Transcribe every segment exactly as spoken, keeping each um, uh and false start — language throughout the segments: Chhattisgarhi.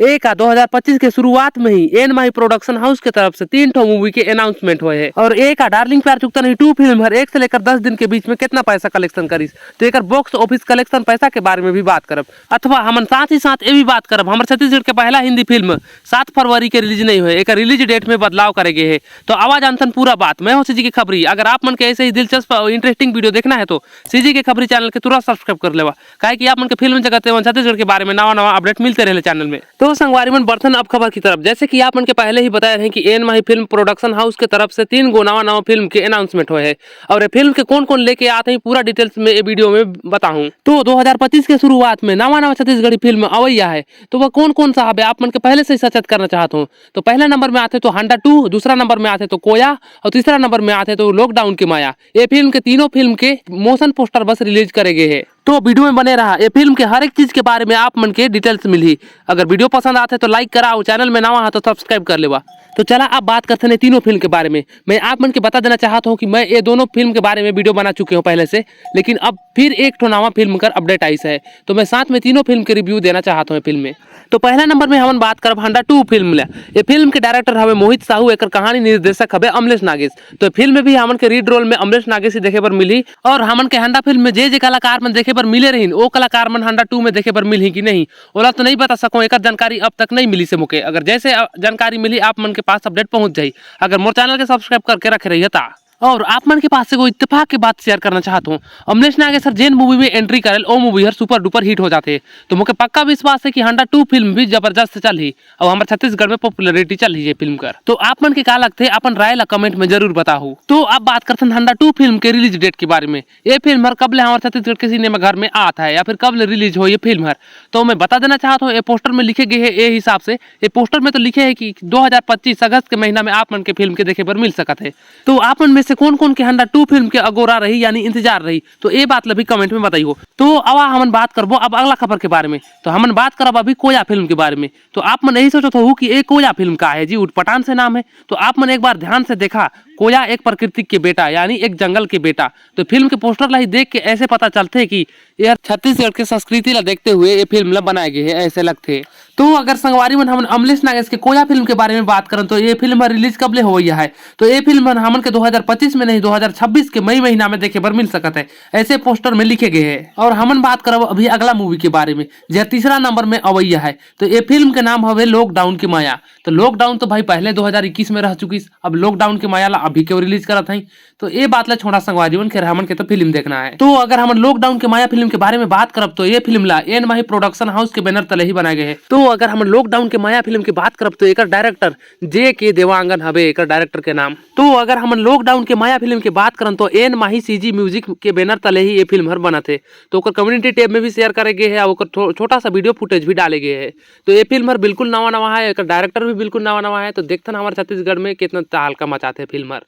ए का दो हज़ार पच्चीस के शुरुआत में ही एन माही प्रोडक्शन हाउस के तरफ से तीन ठो मूवी के अनाउंसमेंट होए हे। और ए का डार्लिंग प्यार चुकता नहीं टू फिल्म हर एक से लेकर दस दिन के बीच में कितना पैसा कलेक्शन करिस, तो एकर बॉक्स ऑफिस कलेक्शन पैसा के बारे में भी बात करब, अथवा हमन साथ ही साथ ये भी बात करब हमर छत्तीसगढ़ के पहला हिंदी फिल्म सात फरवरी के रिलीज नहीं होए, एकर रिलीज डेट में बदलाव करे गे हे। तो आवा जानथन पूरा बात। मैं हूं सीजी के खबरी। अगर आप मन के ऐसे ही दिलचस्प और इंटरेस्टिंग वीडियो देखना है तो सीजी के खबरी चैनल के तुरंत सब्सक्राइब कर लेवा, काहे कि आप मन के फिल्म जगत एवं छत्तीसगढ़ के बारे में नवा नवा अपडेट मिलते रहे चैनल में। तो संगवारी मन, बढ़थन अब खबर की तरफ। जैसे कि आप मन के पहले ही बताए रहे कि एन माही फिल्म प्रोडक्शन हाउस के तरफ से तीन गो नवा नवा फिल्म के अनाउंसमेंट होए हे, और ये फिल्म के कौन कौन लेके आते हैं पूरा डिटेल्स में ये वीडियो में बताहूँ। तो दो हज़ार पच्चीस के शुरुआत में नवा नवा छत्तीसगढ़ी फिल्म अवैया है, तो वह कौन कौन सा हवे, आप मन के पहले से ही सचेत करना चाहत हूँ। तो पहला नंबर में आथे तो हंडा टू, दूसरा नंबर में आथे तो कोया, और तीसरा नंबर में आथे तो लॉकडाउन के माया। ये फिल्म के तीनों फिल्म के मोशन पोस्टर बस रिलीज करे गे हे। तो वीडियो में बने रहा, ये फिल्म के हर एक चीज के बारे में आप मन के डिटेल्स मिलही। अगर वीडियो पसंद आथे तो लाइक करा, और चैनल में नवा हा तो सब्सक्राइब कर लेवा। तो चला, अब बात करते हैं तीनों फिल्म के बारे में। मैं आप मन के बता देना चाहता हूँ कि मैं ये दोनों फिल्म के बारे में वीडियो बना चुके हूँ पहले से, लेकिन अब फिर एक ठो नवा फिल्म कर अपडेट आइस है, तो मैं साथ में तीनों फिल्म के रिव्यू देना चाहता हूँ फिल्म में। तो पहला नंबर में हमन बात करब हंडा टू फिल्म ले। ये फिल्म के डायरेक्टर हवे मोहित साहू, एकर कहानी निर्देशक हवे अमलेश नागेश। तो फिल्म में भी हमन के लीड रोल में अमलेश नागेश ही देखे बर मिलही, और हमन के हंडा फिल्म में जे जे कलाकार मन देखे बर मिले रहिन, वो कलाकार मन हंडा टू में देखे बर मिलही कि नहीं, ओला तो नहीं बता सको, एकर जानकारी अब तक नहीं मिली से मोके। अगर जैसे अ, जानकारी मिली, आप मन के पास अपडेट पहुंच जाही, अगर मोर चैनल के सब्सक्राइब करके रखे रहिए ता। और आप मन के पास से कोई इत्तेफाक की बात शेयर करना चाहत हूँ, अमलेश नागेश सर जेन मूवी में एंट्री करेल, ओ मूवी हर सुपर डुपर हिट हो जाथे। तो मोके पक्का विश्वास है कि हंडा टू फिल्म भी जबरदस्त चलही, और हमर छत्तीसगढ़ में पॉपुलैरिटी चलही ये फिल्म कर। तो आप मन के का लगथे, अपन राय ला कमेंट में जरूर बताहू। तो अब बात करथन हंडा टू फिल्म के रिलीज डेट के बारे में। ये फिल्म हर कब ले हमर छत्तीसगढ़ के सिनेमा घर में आत है या फिर कब ले रिलीज हो ये फिल्म हर, तो मैं बता देना चाहत हूँ, ये पोस्टर में लिखे गए है। ये हिसाब से ये पोस्टर में तो लिखे है कि दो हज़ार पच्चीस अगस्त के महीना में आप मन के फिल्म के देखे बर मिल सकत है। तो आप मन में से कौन कौन के हंडा टू फिल्म के अगोरा रही, यानी इंतजार रही, तो ये बात ला भी कमेंट में बताइयो। तो अब हमन बात करबो अब अगला खबर के बारे में। तो हमन बात करब अभी कोया फिल्म के बारे में। तो आप मन यही सोचत हो कि ये कोया फिल्म का है जी, उटपटांग से नाम है। तो आप मन एक बार ध्यान से देखा, कोया एक प्रकृति के बेटा, यानी एक जंगल के बेटा। तो फिल्म के पोस्टर ला ही देख के ऐसे पता चलथे कि ये छत्तीसगढ़ के संस्कृति ला देखते हुए ये फिल्म ला बनाए गए है, ऐसे लगथे। तो अगर संगवारी मन हमन अमलेश नागेश के कोया फिल्म के बारे में बात करन, तो ये फिल्म हर रिलीज कब ले होवैया है, तो ये फिल्म हर हमन के दो हज़ार पच्चीस में नहीं, दो हज़ार छब्बीस के मई महीना में देखे बर मिल सकत है, ऐसे पोस्टर में लिखे गए है। और हमन बात करब अभी अगला मूवी के बारे में, जे तीसरा नंबर में अवैया है। तो ये फिल्म के नाम हवे लॉकडाउन के माया। तो लॉकडाउन तो भाई पहले दो हज़ार इक्कीस में रह चुकिस, अब लॉकडाउन के माया ला अभी क्यों रिलीज करत है? तो ये बात ला छोड़ा संगवारी मन, खैर हमन के तो फिल्म देखना है। तो अगर हमन लॉकडाउन के माया फिल्म के बारे में बात करब, तो ये फिल्म ला एन माही प्रोडक्शन हाउस के बैनर तले ही बनाए गए है। तो अगर हमन लॉकडाउन के माया फिल्म की बात करब, तो एकर डायरेक्टर जे के देवांगन हवे एकर डायरेक्टर के नाम। तो अगर हमन लॉकडाउन के माया फिल्म की बात करन, तो एन माही सीजी म्यूजिक के बैनर तले ही ये फिल्म हर बनत है। तो ओकर कम्युनिटी टैब में भी शेयर करे गए है, और ओकर थो-, छोटा सा वीडियो फुटेज भी डाले गए है। तो ये फिल्म हर बिल्कुल नवा नवा है, एकर डायरेक्टर भी बिल्कुल नवा नवा है। तो देखथन हमारे छत्तीसगढ़ में कितना तहलका मचाथे फिल्म हर।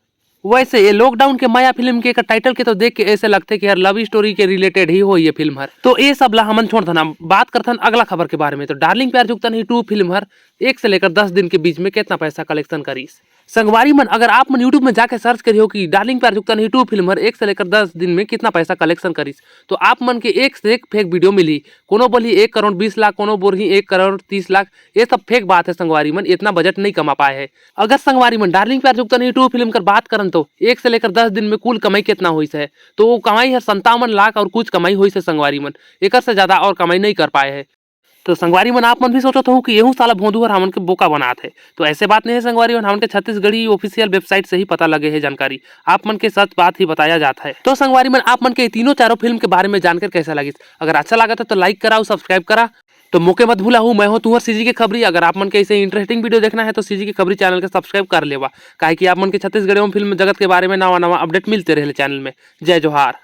वैसे ये लॉकडाउन के माया फिल्म के एकर टाइटल के तो देख के ऐसे लगथे कि यार लव स्टोरी के रिलेटेड ही हो ये फिल्म हर। तो ये सब ला हमन छोड़ देना, बात करथन अगला खबर के बारे में। तो डार्लिंग प्यार चुकता नहीं टू फिल्म हर एक से लेकर दस दिन के बीच में कितना पैसा कलेक्शन करिस। संगवारी मन, अगर आप मन YouTube में जाके सर्च करियो कि डार्लिंग प्यार चुकता नहीं टू फिल्म हर एक से लेकर दस दिन में कितना पैसा कलेक्शन करिस, तो आप मन के एक से एक फेक वीडियो मिली। कोनो बोलही एक करोड़ बीस लाख, कोनो बोलही एक करोड़ तीस लाख। ये सब फेक बात है संगवारी मन, इतना बजट नहीं कमा पाए है। अगर संगवारी मन डार्लिंग प्यार चुकता नहीं टू फिल्म कर बात करन, तो एक से लेकर दस दिन में कुल कमाई कितना होइस है, तो वो कमाई है संतावन लाख और कुछ कमाई होइस है संगवारी मन, एकर से ज्यादा और कमाई नहीं कर पाए है। तो संगवारी मन, आप मन भी सोचत हो कि एहू साला भोंदू हर हमन के बोका बनात है, तो ऐसे बात नहीं है संगवारी मन, हमन के छत्तीसगढ़ी ऑफिशियल वेबसाइट से ही पता लगे है जानकारी, आप मन के सच बात ही बताया जात है। तो संगवारी मन, आप मन के तीनों चारों फिल्म के बारे में जानकर कैसा लगिस? अगर अच्छा लागत है तो लाइक करा, सब्सक्राइब करा। तो मोके मत भूला हूँ, मैं हूँ तुहर सीजी के खबरी। अगर आप मन के ऐसे इंटरेस्टिंग वीडियो देखना है तो सीजी के खबरी चैनल के सब्सक्राइब कर लेवा, काहे कि आप मन के छत्तीसगढ़ी एवं फिल्म जगत के बारे में नवा नवा अपडेट मिलते रहे चैनल में। जय जोहार।